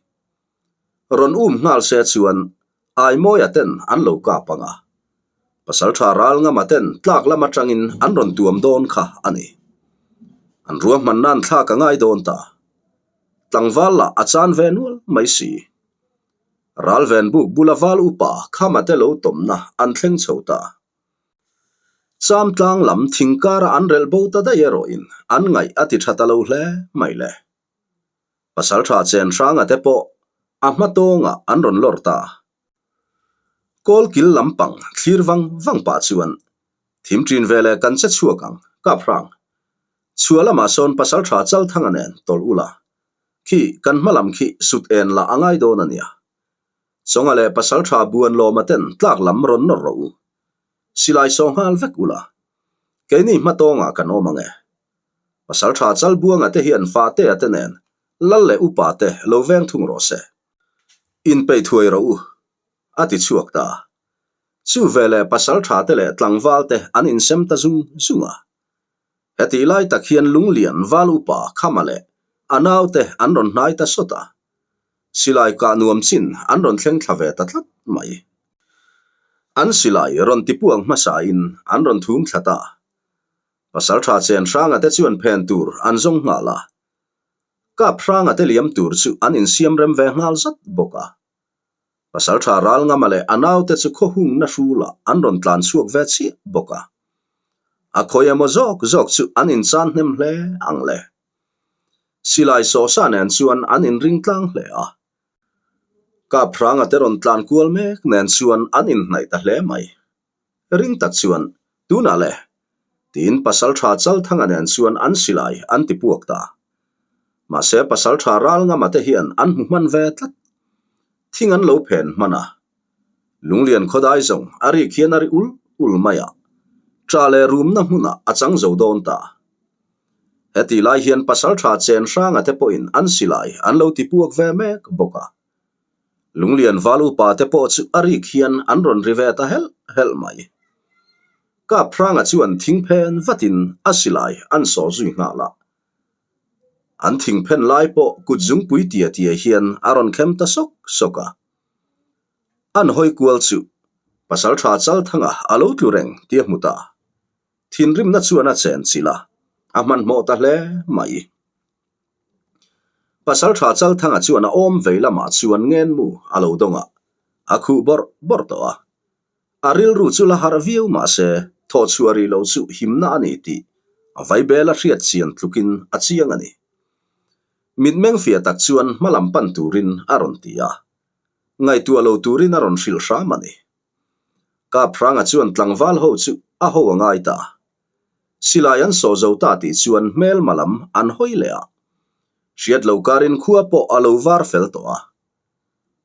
Rawn um nghal se chuan Aimawia ten an lo kap ang a, Pasaltha Ralngama ten tlak lam atangin an rawn tuam dawn kha a ni. An ruahman nan thlak a ngai dawn ta. Tlangval lah a chan ve nual mai si. Ralven buk bula val upa Khama te lo tawmna an thleng chho ta. Cham tlang lam thing kara an relh bo ta daih erawhin an ngaih a ti tha ta lo hle mai le. Pasaltha chen hranga te pawh a hma tawngah an rawn lawr ta. Kawlkil lampang thlir vang vang pah chuan thim ṭin veleh kan che chhuak ang, kap hrang. Chhuah lamah sawn Pasaltha Chalthanga nen tawlh ula, khi kan hma lam khi sut en lah a ngai dawn a nia. Chawnga leh Pasaltha Buanlawma ten tlak lam rawn nawr rawh u. Silai saw nghal vek ula, keini hma tawngah kan awm ang e. Pasaltha Chalbuanga te hian Fahtea te nen Lal leh Upa te lo veng thung rawh se. Inpeih thuai rawh u, a ti chhuak ta. Chu veleh Pasaltha te leh tlangval te an insem ta zung zung a. Hetih lai tak hian Lunglian Val Upa Khama leh a naute an rawn hnai ta sawt a. Silai kah nuam chin an rawn thleng thla ve ta tlat mai. An silai rawn tipuang hmasain an rawn thum thla ta. Pasaltha chen hranga te chuan phen tur an zawng nghal a. Kap hranga te liam tur chu an insiam rem ve nghal zat bawk a. Pasaltha Ralngama leh a naute chu khaw hungna hrulah an rawn tlan chhuak ve chiah bawk a. A khawi emaw zawk zawk chu an inchan hnem hle ang le. Silai sawhsa nen chuan an inring tlang hle a. Kap hranga te rawn tlan kual mek nen chuan an inhnaih ta hle mai. Ring tak chuan, Tunah le! tiin Pasaltha Chalthanga nen chuan an silai an ti puak ta. Mahse Pasaltha Ralngama te hian an hmu hman ve tlat. Thing an lo phen hman a. Lunglian khawdai zawng a rik hian a ri ul ul mai a, ṭah leh rumna hmunah a chang zo dawn ta. Hetih lai hian Pasaltha Chenhranga te pawhin an silai an lo ti puak ve mek bawk a. Lunglian val upa te pawh chu a rik hian an rawn ri ve ta helh helh mai. Kaphranga chuan thingphen vatin a silai an sawh zui nghal a. An thingphen lai pawh kut zungpui tia tia hian a rawn khem ta sawk sawk a. An hawi kual chu Pasaltha Chalthanga a lo tlu reng tih a hmu ta. Thinrimna chuan a chen chilh a, a hmanhmawh ta hle mai. Pasaltha Chalthanga chuan a awm vei lamah chuan ngenmu a lo dawng a, a khuh bawrh bawrh tawh a. A rilru chu la harh viau mah se, thawhchhuah rih lo chu himna a ni tih A vaibel a hriat chian tlukin a chiang a ni. Mitmeng fiah tak chuan hmalam pan turin a rawn ti a. Ngaihtuah lo turin a rawn hrilh hram a ni. Kaphranga chuan tlangval ho chu a ho a ngai ta. Silai an sawh zo ta tih chuan hmelma lam an hawi leh a. Hriat lo karin khua pawh a lo var fel tawh a.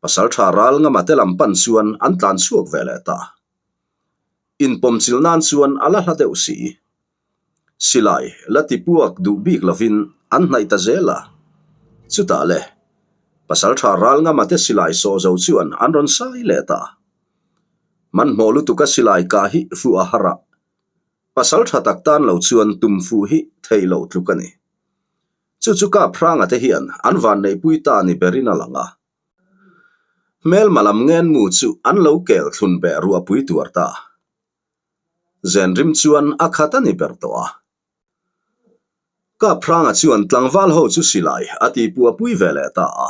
Pasaltha ral ngama te lam pan chuan an tlan chhuak ve leh ta. Inpawmchilh nan chuan a la hla deuh si. Silai la ti puak duh bik lovin an hnaih ta zel a. Chutah le, Pasaltha ral ngama te silai sawh zo chuan an rawn sai leh ta. Hmanhmawh lutuka silai kah hi fuh a har a. Pasaltha tak tan lo chuan tum fuh hi theih loh tluk a ni. Chu chu Kap Hranga te hian an vanneihpui ta ni berin a lang a. Hmelma lam ngenmu chu an lo kel thlun beh ruahpui tuar ta. Zenrim chuan a khat a ni ber tawh a. Kap Hranga chuan tlangval ho chu silai a tihpuahpui ve leh ta a.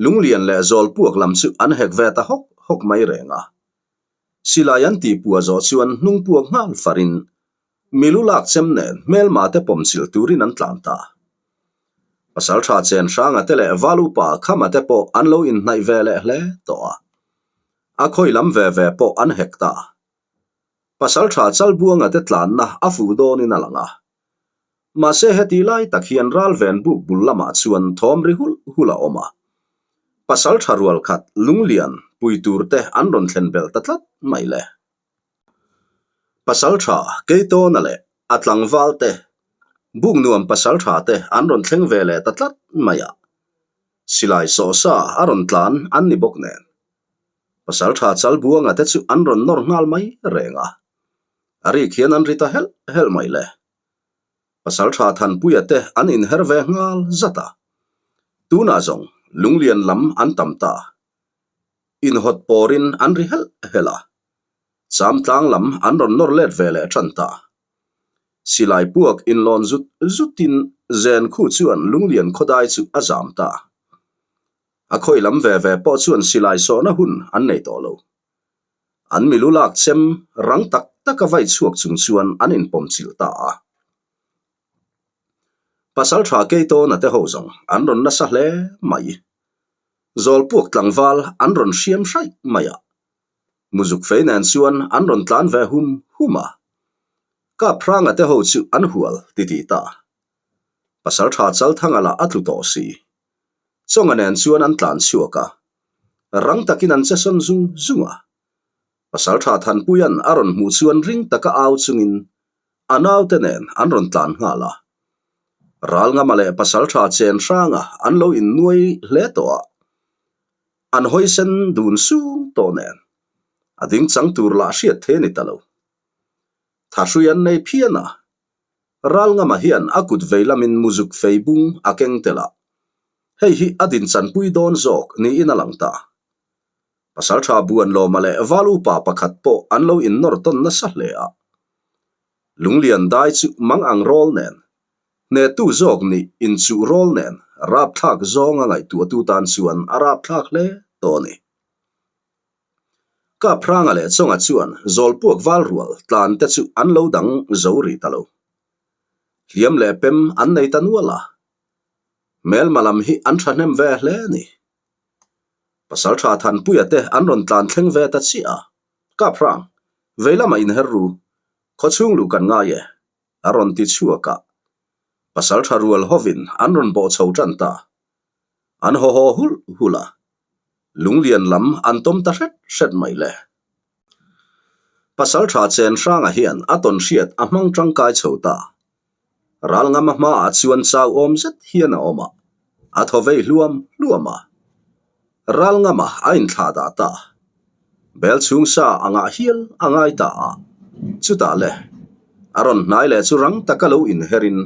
Lunglian leh Zawlpuak lam chu an hek ve ta hawk hawk mai reng a. Silai an tihpuah zawh chuan hnung puak nghal farin Milu lak chem nen hmelma te pawmchilh turin an tlan ta. Pasaltha chen hranga te leh val upa khama te pawh an lo inhnaih ve leh hle tawh a. A khawi lam ve ve pawh an hek ta. Pasaltha Chalbuanga te tlanna a fuh dawnin a lang a. Mahse heti lai tak hian ralven buk bul lamah chuan thawm ri hulh hulh a awm a. Pasaltha rual khat lunglian pui tur te an rawn thlen belh ta tlat mai le. Pasal tha Keitawna leh a tlangval te, buk nuam pasal tha te an rawn thleng ve leh ta tlat mai a. Silai sawhsa a rawn tlan an ni bawk nen. Pasal tha Chalbuanga te chu an rawn nawr nghal mai reng a. A rik hian an ri ta helh helh mai le. Pasal tha Thanpuia te an inher ve nghal zat a. Tunah zawng Lunglian lam an tam ta. Inhawt pawrin an ri helh helh a, cham tlang lam an rawn nawr let ve leh tan ta. Silai puak inlawn zut zutin zen khu chuan Lunglian khawdai chu a zam ta. A khawi lam ve ve pawh chuan silai sawhna hun an nei tawh lo. An milu lak chem rang tak taka vai chhuak chung chuan an inpawm chilh ta a. Pasaltha Keitawna te ho zawng an rawn nasa hle mai. Zawlpuak tlangval an rawn hriam hraih mai a, muzuk fei nen chuan an rawn tlan ve hum hum a. Kaphranga te ho chu an hual titih ta. Pasaltha Chalthanga lah a tlu tawh si. Chawnga nen chuan an tlan chhuak a, rang takin an che sawn zung zung a. Pasaltha Thanpuia'n a rawn hmuh chuan ring taka au chungin A naute nen an rawn tlan nghal a. Ralngama leh Pasaltha chen hranga an lo innuai hle tawh a. An hawisen dun sung tawh nen a ding chang tur lah hriat thei a ni ta lo. Thahrui an nei phian a. Ralngama hian a kut vei lamin muzuk fei bung a keng tel a. Hei hi a dinchanpui dawn zawk niin a lang ta. Pasaltha Buanlawma leh Val upa pakhat pawh an lo innawr tawn nasa hle a. Lunglian dai chu mang ang rawl nen, hnehtu zawk nih inchuh rawl nen rapthlak zawnga ngaihtuahtu tan chuan a rapthlak hle tawh a ni. Kaphranga leh Chawnga chuan Zawlpuak val rual tlan te chu an lo dang zo rih ta lo. Hliam leh pem an nei ta nual a. Hmelma lam hi an thahnem ve hle a ni. Pasaltha Thanpuia te an rawn tlan thleng ve ta chiah a, Kaphrang, vei lamah inher ru, khawchhung luh kan ngai e, a rawn ti chhuak a. Pasaltha rual hovin an rawn bawh chho tan ta. An haw haw hulh hulh a, lunglian lam an tawm ta hret hret mai le. Pasaltha Chenhranga hian a tawn hriat a hmang tangkai chho ta. Ralngama hmaah chuan chau awm zet hian a awm a, a thaw vei hluam hluam a. Ralngama a inthlah dah ta. Bel chhung sa a ngah hial a ngai ta a. Chutah le, a rawn hnai leh chu rang taka lo inherin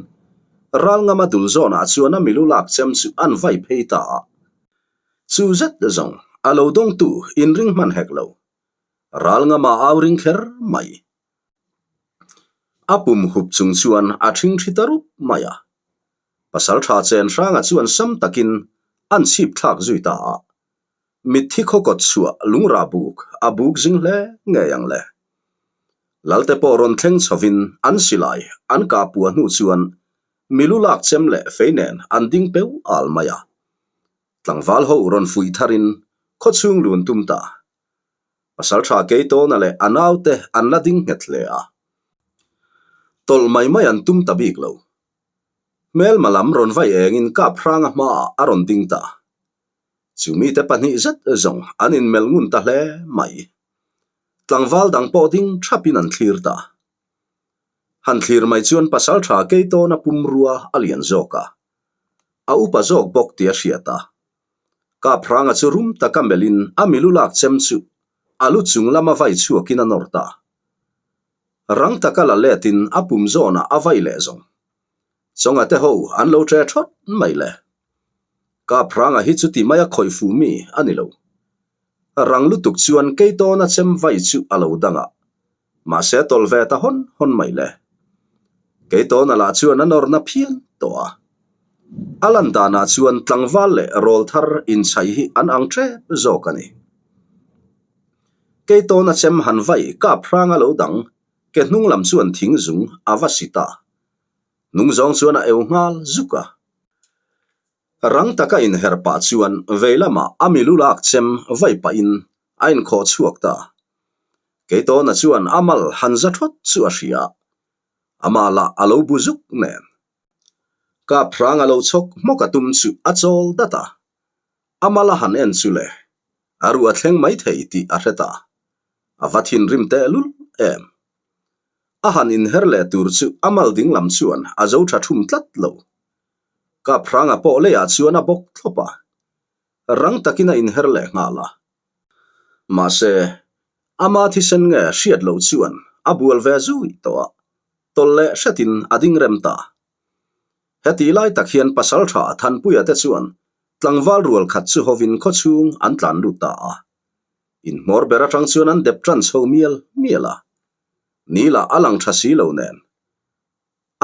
Ralngama dul zawnah chuan a milu lak chem chu an vai phei ta a. Chu zet zawng a lo dawngtu inring hman hek lo. Ralngama au ring kher mai. A pum hup chung chuan a ṭhingṭhi ta rup mai a. Pasalṭha chen hranga chuan sam takin an chhip thlak zui ta a. Mitthi khaw kawt chhuah lungrah buk a buk zing hle ngei ang le. Lalte pawh rawn thleng chhovin an silai an kah puah hnu chuan milu lak chem leh fei nen an ding peu al mai a. Tlangval ho rawn fuih tharin khawchhung lun tum ta. Pasaltha Keitawna leh a naute an la ding nghet hle a. Tawlh mai mai an tum ta bik lo. Hmelma lam rawn vai engin Kaphranga hmaah a rawn ding ta. Chu mite pahnih zet zawng an inmelh ngun ta hle mai. Tlangval dang pawh ding thapin an thlir ta. Han thlir mai chuan pasaltha Keitawna pumrua a lian zawk a. A upa zawk bawk tih a hriat a. Kaphranga chu rum taka melhin a milu lak chem chu a lu chung lama vai chhuakin a nawr ta. Rang taka la letin a pum zawnah a vai leh zawng. Chawnga te ho an lo ṭe ṭhawt mai le. Kaphranga hi chuti maia khawih fuh mi a ni lo. Rang lutuk chuan Keitawna chem vai chu a lo dang a, mahse a tawlh ve ta hawn hawn mai le. Keitawna lah chuan a nawrna phian tawh a. A lan danah chuan tlangval leh rawl thar inchhaih hi an ang ṭep zawk a ni. Keitawna chem han vai Kaphranga lo dang ke hnung lam chuan thing zung a va si ta. Hnung zawng chuan a eu nghal zuk a. Rang taka inher pah chuan vei lamah a milu lak chem vai pahin a inkhawh chhuak ta. Keitawna chuan a mal han za thawt chu a hria a, amah lah a lo bu zuk nen. Kaphrang a lo chhawk hmawk a tum chu a chawl dat a, a mal a han en chu le, a ruh a thleng mai thei tih a hre ta. A va thinrim tehlul em. A han inher leh tur chu a mal ding lam chuan a zo tha thum tlat lo. Kaphranga pawh leiah chuan a bawk thlawp a, rang takin a inher leh nghal a. Mahse, ama thisen nge hriat loh chuan a bual ve zui tawh a, tawlh leh hretin a ding rem ta. Heti lai tak hian pasaltha Thanpuia te chuan tlangval rual khat chu hovin khawchhung an tlan lut ta a. Inhmawr ber atang chuan an dep tan chho mial mial a, ni lah a lang tha si lo nen.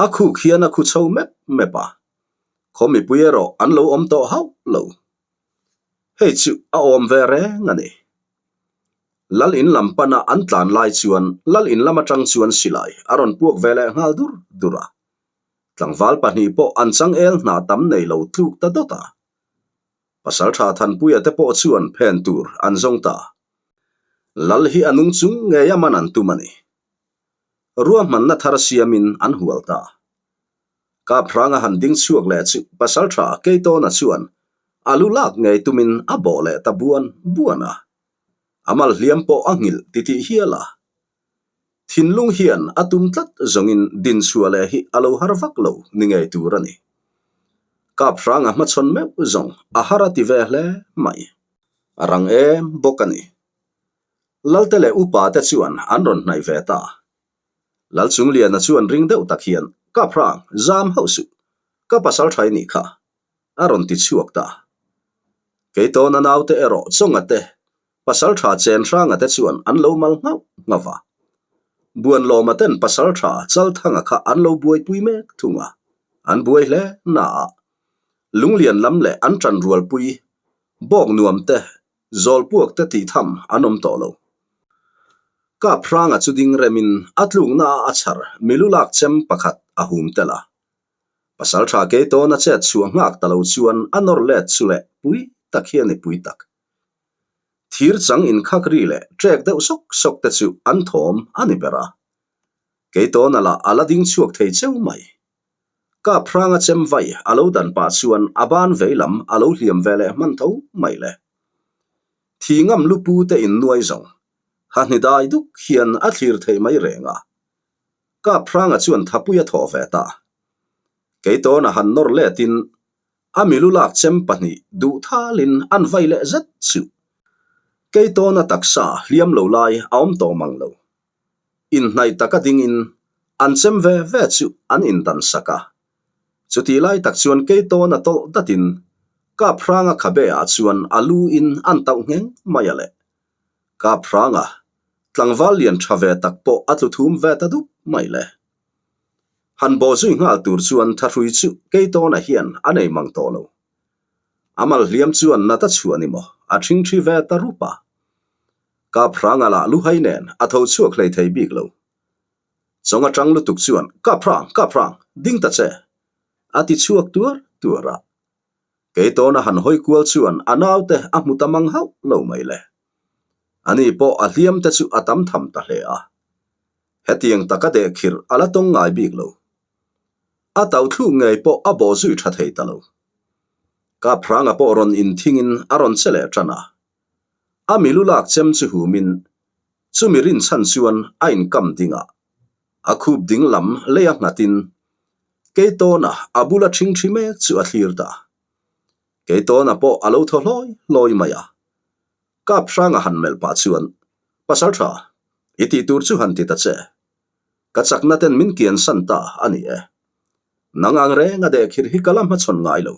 A khuk hian a khu chho mep mep a, khaw mipui erawh an lo awm tawh hauh lo. Hei chu a awm ve reng a ni. Lal in lam pana an tlan lai chuan lal in lam atang chuan silai a rawn puak ve leh nghal dur dur a. Tlangval pahnih pawh an changel hna tam nei lo tluk ta dawt a. Pasaltha Thanpuia te pawh chuan phen tur an zawng ta. Lal hi a nung chung ngei a man an tum a ni. Ruahmanna thar siamin an hual ta. Kaphranga han ding chhuak leh chu Pasaltha Keitawna chuan a lu lak ngei tumin a bawh leh ta buan buan a. A mal hliam pawh a nghilh titih hial a. Thinlung hian a tum tlat zawngin dinchhuah leh hi a lo har vak lo ni ngei tur a ni. Kaphranga hmachhawn meuh zawng a har a ti ve hle mai. A rang em bawk a ni. Lalte leh upa te chuan an rawn hnaih ve ta. Lalchungliana chuan ring deuh tak hian, Kaphrang, zam hauh suh. Ka pasal tha i nih kha. A rawn ti chhuak ta. Keitawna naute erawh chawnga te Pasal tha chen hranga te chuan an lo mal nghauh nghauh va. Buanlawma ten pasal tha Chalthanga kha an lo buaipui mek thung a, an buai hle na a. Lunglian lam leh an tan rualpui, bawk nuam te, zawlpuak te tih tham an awm tawh lo. Kap hranga chu ding remin a tlukna a a chhar milu lak chem pakhat a hum tel a. Pasal tha Keitawna chet chhuah nghak ta lo chuan a nawr let chu leh pui tak hi a ni pui tak. Thir chang inkhak ri leh ṭek deuh sawk sawk te chu an thawm a ni ber a. Keitawna lah a la ding chhuak thei cheu mai. Kap hranga chem vai a lo dan pah chuan a ban vei lam a lo hliam ve leh hman tho mai le. Thi ngam lu pu te in nuai zawng, hahni dai duk hian a thlir thei mai reng a. Kap hranga chuan thapui a thawh ve ta. Keitawna han nawr letin A milu lak chem pahnih duh thalin an vai leh zet chu. Keitawna taksa hliam lo lai a awm tawh mang lo. Inhnaih taka dingin an chem ve ve chu an indan sak a. Chutih lai tak chuan Keitawna tawlh datin Kaphranga khabe ah chuan a lu in an tauh ngheng mai a le. Kaphranga tlangval lian tha ve tak pawh a tlu thum ve ta dup mai le. Han bawh zui nghal tur chuan thahrui chu Keitawna hian a nei mang tawh lo. A mal hliam chuan nata chhuah ni maw a ṭhingṭhi ve ta rup a. Kaphranga lah luhai nen a tho chhuak hlei thei bik lo. Chawng atang lutuk chuan, Kap hrang, kap hrang, ding ta che! a ti chhuak tuar tuar a. Keitawna han hawi kual chuan a naute a hmu ta mang hauh lo mai le. Ani pawh a hliam te chu a tam tham ta hle a. Hetiang taka dehkhirh a la tawng ngai bik lo. A tauhthluk ngei pawh a bawh zui tha thei ta lo. Kap hranga pawh rawn inthingin a rawn che leh tan a. A milu lak chem chu humin chumi rinchhan chuan a inkam ding a. A khup ding lam leia nghatin Keitawna a bula ṭhingṭhi mek chu a thlir ta. Keitawna pawh a lo thaw hlawi hlawi mai a. Kap hranga han melh pah chuan, Pasalṭha, i tih tur chu han ti ta che. Ka chakna ten min kian san ta a ni e. Nang ang reng a dehkhir hi ka la hmachhawn ngai lo.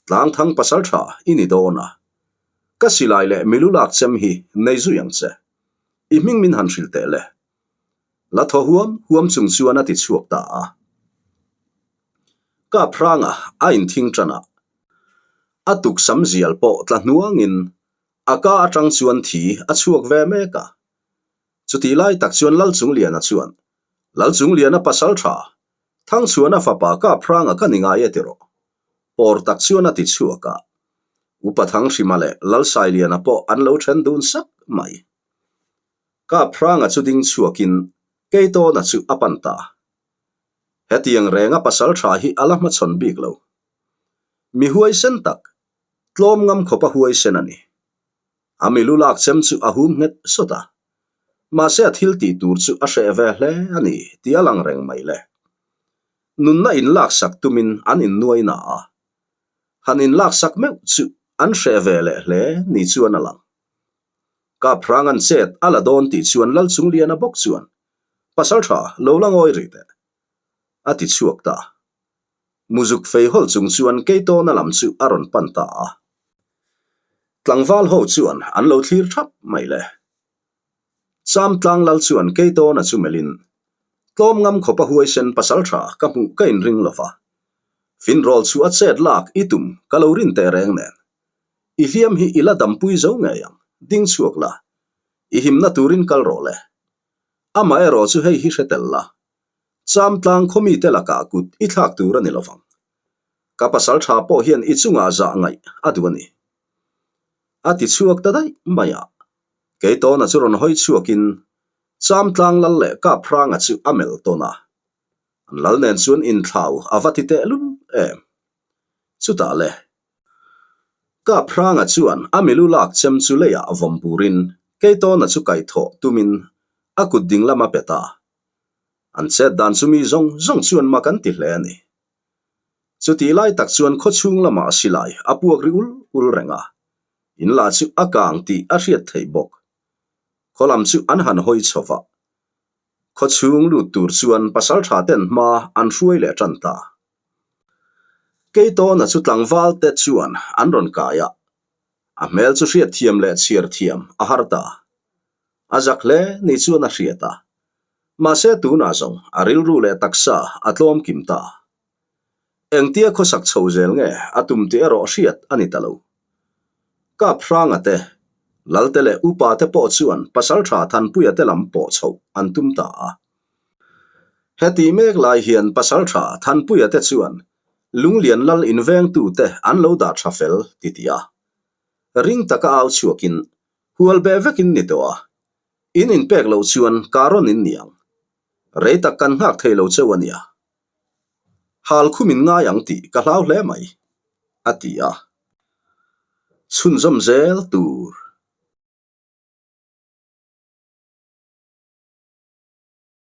Tlangthang pasalṭha i ni dawn a. Ka silai leh milu lak chem hi nei zui ang che. I hming min han hrilh teh le. La thaw huam huam chung chuan a ti chhuak ta a. Kap hranga a inthing ṭan a. A tuksam zial pawh tla hnuangin a ka aṭang chuan thi a chhuak ve mek a. Chutih lai tak chuan Lalchungliana chuan, Lalchungliana pasal tha, Thangchhuana fapa Kap hranga ka ni ngai e ti rawh. Pawr tak chuan a ti chhuak a. Upa Thanghrima leh Lalsailiana pawh an lo then dun sak mai. Kap hranga chu ding chhuakin Keitawna chu a pan ta. Hetiang renga pasal tha hi a la hmachhawn bik lo. Mi huaisen tak, tlawm ngam khawpa huaisen a ni. A milu lak chem chu a hum nghet sawt a. Mahse a thil tih tur chu a hreh ve hle a ni tih a lang reng mai le. Nunna inlaksak tumin an innuai na a. Han inlaksak meuh chu an hreh ve leh hle ni chuan a lang. Kap hrang an chet a la dawn tih chuan Lalchungliana bawk chuan, Pasal tha, lo la ngawi rih teh. A ti chhuak ta. Muzuk fei hawlh chung chuan Keitawna lam chu a rawn pan ta a. Tlangval ho chuan an lo thlir thap mai le. Cham tlang lal chuan Keitawna chu melhin, Tlawm ngam khawpa huaisen pasal tha ka hmuh ka inring lo va. Finrawl chu a chet lak i tum ka lo rin teh reng nen. I hliam hi i la dampui zo ngei ang, ding chhuak la. I himna turin kal rawh le. Amaherawh chu hei hi hre tel la, Cham tlang khaw mite lakah kut i thlak tur a ni lovang. Ka pasal tha pawh hian i chungah zah ngaih a duh a ni. A ti chhuak ta daih mai a. Keitawna chu rawn hawi chhuakin Cham tlang lal leh Kap Hranga chu a melh tawn a. An lal nen chuan inthlau a va ti tehlul em. Chutah le. Kap Hranga chuan a milu lak chem chu leiah vawm burin Keitawna chu kaihthawh tumin a kut ding lam a pet a. An chet dan chu mi zawng zawng chuan mak an ti hle a ni. Chutih lai tak chuan khawchhung lamah silai a puak ri ul ul reng a, in lah chu a kang tih a hriat theih bawk. Khaw lam chu an han hawi chho va. Khawchhung lut tur chuan pasaltha ten hma an hruai leh tan ta. Keitawna chu tlangval te chuan an rawn kai a, a hmel chu hriatthiam leh chhiar thiam a har ta. A zak hle ni chuan a hriat a, mahse tunah zawng a rilru leh taksa a tlawm kim ta. Engtia khawsak chho zel nge a tum tih erawh hriat a ni ta lo. Kap Hranga te, Lalte leh Upa te pawh chuan Pasaltha Thanpuia te lam pawh chhoh an tum ta a. Heti mek lai hian Pasaltha Thanpuia te chuan Lunglian Lal invengtute an lo dah tha fel ti ti a. Ring taka au chhuakin Hual beh vekin ni tawh a, in inpek loh chuan ka rawn in niang. Rei tak kan nghak thei lo cheu a nia. Hal khum in ngai ang tih ka hlau hle mai, a ti a. Chhunzawm zel tur.